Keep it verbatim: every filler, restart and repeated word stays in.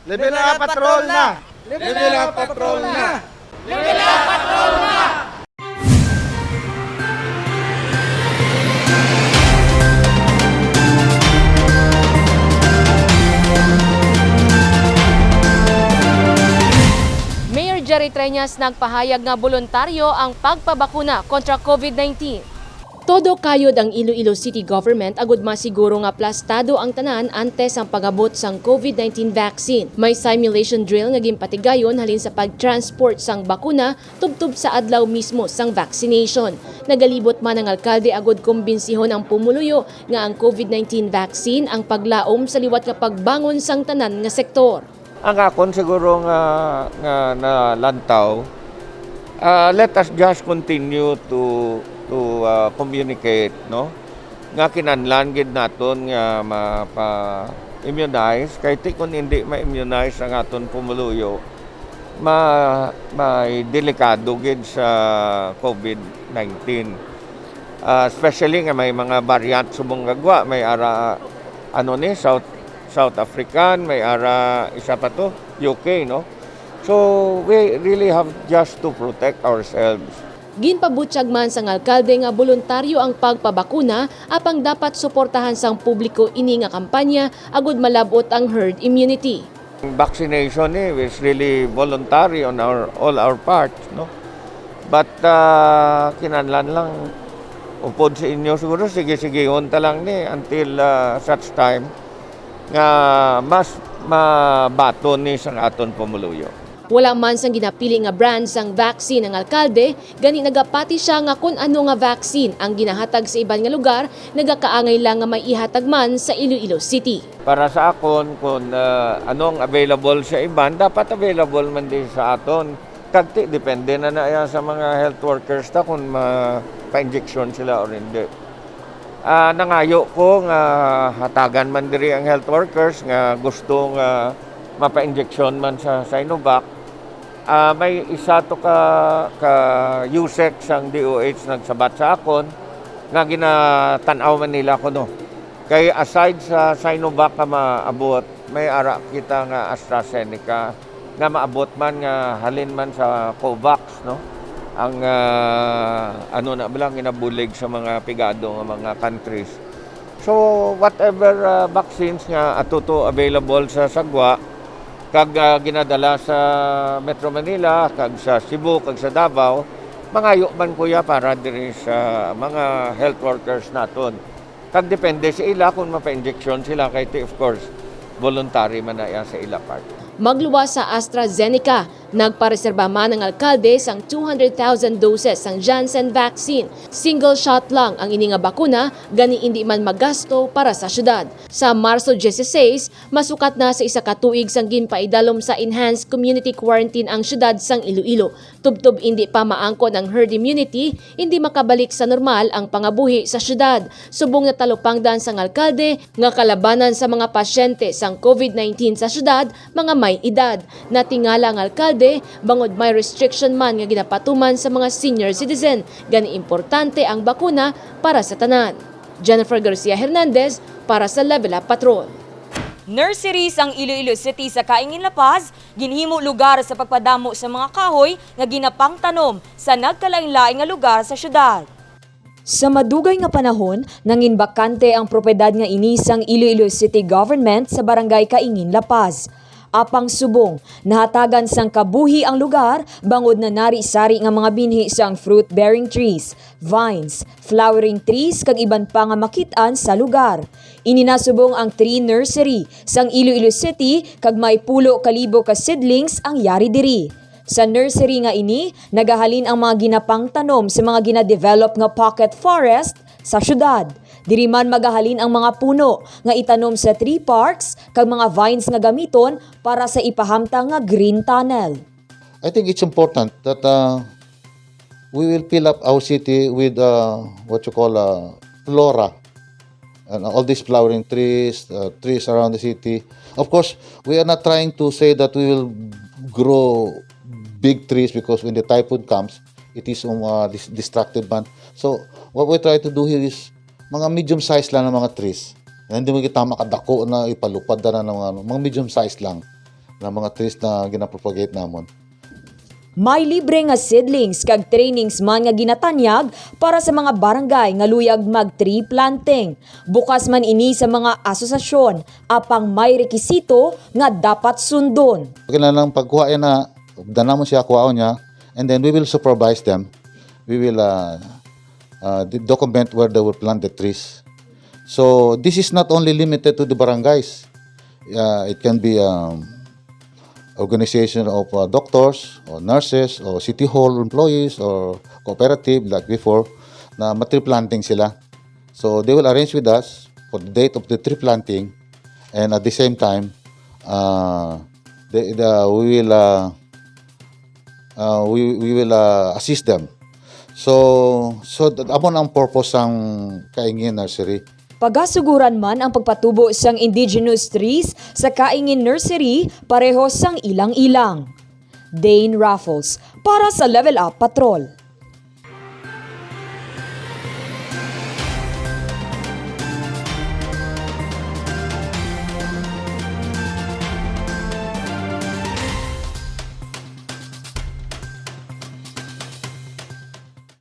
Level up, patrol na! Level up, patrol na! Mayor Jerry Treñas nagpahayag nga boluntaryo ang pagpabakuna kontra COVID nineteen. Todo kayod ang Iloilo City Government agud masiguro nga plastado ang tanan antes ang pag-abot sang COVID nineteen vaccine. May simulation drill nga ginpatigayon halin sa pag-transport sang bakuna tubtob sa adlaw mismo sang vaccination. Nagalibot man ang alkalde agud kumbinsihon ang pumuluyo nga ang COVID nineteen vaccine ang paglaom sa liwat nga pagbangon sang tanan nga sektor. Ang akon siguro nga, nga nalantaw, ah, let us just continue to to ah, communicate, no? Nga kinahanglan gid naton nga mapa-immunize, kay ti kun hindi ma-immunize ang aton pumuluyo, ma may delikado gid sa COVID nineteen. Ah, especially nga may mga variant subong nga gwa, may ara ano ni South South African, may ara isa pa to, U K, no? So we really have just to protect ourselves. Ginpabutyag man sang alkalde nga boluntaryo ang pagpabakuna, apang dapat suportahan sang publiko ini nga kampanya agud malab-ot ang herd immunity. Vaccination eh is really voluntary on our all our part, no? But ah, kinahanglan lang upod sa inyo siguro, sige-sigihon ta lang ni until ah, such time nga mas mabaton ni sang aton pumuluyo. Wala man sang ginapili nga brand sang vaccine ang alkalde, gani nagapati sia nga kon ano nga vaccine ang ginahatag sa iban nga lugar nagakaangay lang nga may ihatag man sa Iloilo City. Para sa akon, kon ah, ano ang available sa iban, dapat available man din sa aton. Kag ti, depende na na yan sa mga health workers ta kung ma-injection sila or hindi. Ah, nangayo ko nga hatagan man diri ang health workers nga gusto nga mapa-injection man sa Sinovac. Ah, may isa to ka, ka USEC sang DOH nagsabat sa akon nga ginatan-aw man nila kuno. Kay aside sa Sinovac nga maabot, may ara kita nga AstraZeneca nga maabot man nga halin man sa COVAX, no? Ang ah, ano na ba lang ginabulig sa mga pigado nga mga countries. So whatever ah, vaccines nga ato to available sa sagwa kag ah, ginadala sa Metro Manila kag sa Cebu kag sa Davao, mangayo man kuya para diri sa mga health workers naton. Kag depende sa ila kung mapa-injection sila kay ti of course voluntary man na iya sa ila part. Magluwas sa AstraZeneca, nagpareserba man ang alkalde sang two hundred thousand doses sang Janssen vaccine. Single shot lang ang ini nga bakuna, gani indi man magasto para sa syudad. Sa Marso dieciséis, masukat na sa isa ka tuig sang ginpaidalom sa enhanced community quarantine ang syudad sang Iloilo. Tubtob indi pa maangkon ang herd immunity, indi makabalik sa normal ang pangabuhi sa syudad. Subong natalupangdan sang alkalde nga kalabanan sa mga pasyente sang COVID nineteen sa syudad mga may edad. Natingala ang alkalde bangod may restriction man nga ginapatuman sa mga senior citizen, gani importante ang bakuna para sa tanan. Jennifer Garcia Hernandez para sa Level Up Patrol. Nurseries ang Iloilo City sa Kaingin La Paz, ginhimo lugar sa pagpadamo sa mga kahoy nga ginapangtanom sa nagkalainlain nga lugar sa syudad. Sa madugay nga panahon, nangin bakante ang propiedad nga ini sang Iloilo City Government sa Barangay Kaingin, La Paz. Apang subong, nahatagan sang kabuhi ang lugar bangod na nari-sari nga mga binhi sang fruit-bearing trees, vines, flowering trees kag iban pa nga makit-an sa lugar. Ini na subong ang tree nursery sang Iloilo City kag may pulo ka libo ka seedlings ang yari diri. Sa nursery nga ini, nagahalin ang mga ginapangtanom sa mga ginadevelop nga pocket forest sa syudad. Diri man magahalin ang mga puno nga itanom sa tree parks kag mga vines nga gamiton para sa ipahamtang nga green tunnel. I think it's important that uh, we will fill up our city with uh, what you call uh, flora and all these flowering trees, uh, trees around the city. Of course, we are not trying to say that we will grow big trees because when the typhoon comes, it is um, uh, dis- destructive man. So, what we try to do here is mga medium size lang ng mga trees. Hindi mo kita makadako na ipalupad na ng mga, ano, mga medium size lang. na mga trees na ginapropagate namon. May libre nga seedlings kag trainings man nga ginatanyag para sa mga barangay nga luyag mag-tree planting. Bukas man ini sa mga asosasyon, apang may rekisito nga dapat sundon. Kinahanglan pagkuha yan na danamon siya, kuhaon niya, and then we will supervise them. We will uh, uh, d- document where they will plant the trees. So this is not only limited to the barangays. Uh, it can be um, organization of uh, doctors or nurses or city hall employees or cooperative like before na ma-tree planting sila. So they will arrange with us for the date of the tree planting, and at the same time, uh, they, the, we will uh, uh, we, we will uh, assist them. So so that amo ang purpose sang Kaingin Nursery. Pagasuguran man ang pagpatubo sang indigenous trees sa Kaingin Nursery pareho sang ilang-ilang. Dane Raffles para sa Level Up Patrol.